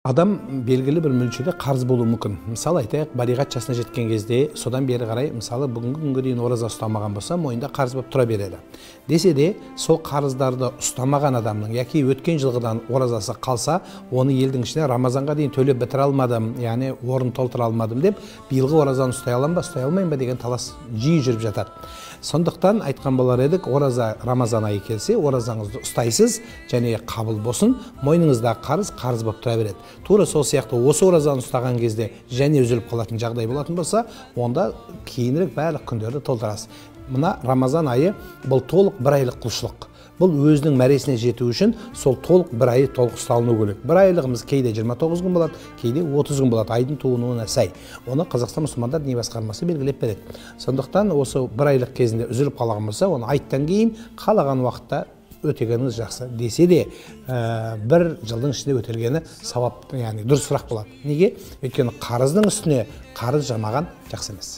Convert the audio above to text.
Адам белгілі бір мөлшерде қарыз болуы мүмкін. Мысалы айтайық, балиғат жасына жеткен кезде, содан бері қарай, мысалы бүгінгі күнге дейін ораза ұстамаған болса, мойнында қарыз болып тұра береді. Десе де, сол қарыздарды ұстамаған адамның, яки өткен жылғыдан оразасы қалса, оны елдің ішіне Рамазанға дейін төлеп бітіре алмадым, яғни орын толтыра алмадым деп, биылғы оразаны ұстай аламын ба, ұстай алмаймын ба деген талас жиі жүріп жатады. Сондықтан айтқан болар едік, ораза Рамазан айы келсе, оразаңызды ұстайсыз және қабыл болсын, мойныңыздағы қарыз қарыз болып тұра береді. Тура сол сияқты осы оразаны ұстаған кезде және үзіліп қалатын жағдай болатын болса, онда кейінірек барлық күндерді толтырасыз. Мына Рамазан айы бұл толық бір айлық құлшылық. Бұл өзінің мәресіне жету үшін сол толық бір айы толық ұсталыну керек. Бір айлығымыз кейде 29 күн болады, кейде 30 күн болады, айдың туынуына сай. Оны Қазақстан мұсылмандар діни басқармасы белгілеп береді. Сондықтан осы бір айлық кезінде үзіліп қалған болса, оны айттан кейін қалаған уақытта өтегеніңіз жақсы. Десе де, бір жылдың ішінде өтелгені сауап, яғни дұрысырақ болады. Неге? Өйткені қарыздың үстіне қарыз жамаған жақсы емес.